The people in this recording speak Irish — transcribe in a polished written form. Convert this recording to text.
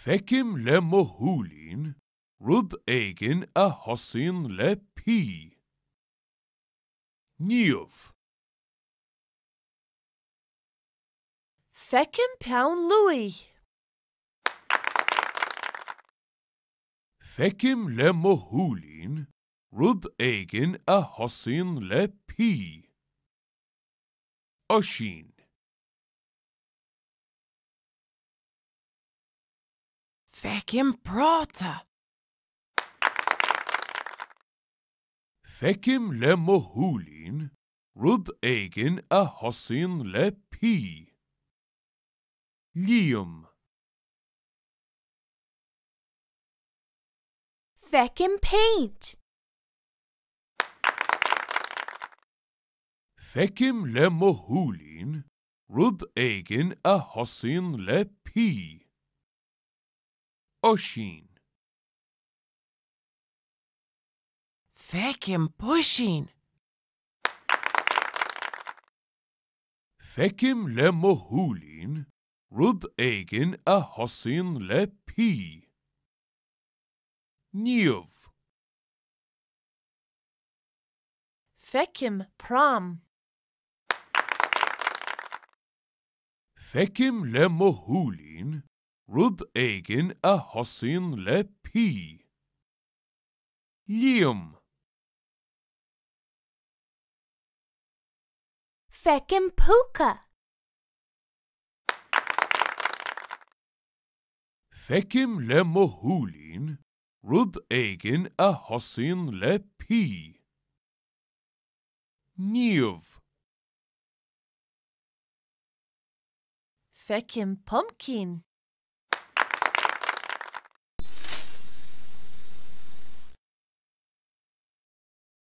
Feicim le mo shúilín rud éigin a thosaíonn le P. Niamh. Feicim peann luaidhe. Feicim le mo shúilín rud éigin a thosaíonn le P. Oisín. Feicim práta. Feicim le mo shúilín rud éigin a thosaíonn le P. Liam. Feicim péint. Feicim le mo shúilín rud éigin a thosaíonn le P. Oisín. Feicim puisín. Feicim le mo shúilín rud éigin a thosaíonn le P. Niamh. Feicim pram. Feicim le mo shúilín rud éigin a thosaíonn le P. Liam. Feicim púca. Feicim le mo shúilín rud éigin a thosaíonn le P. Niamh. Feicim pumpkin.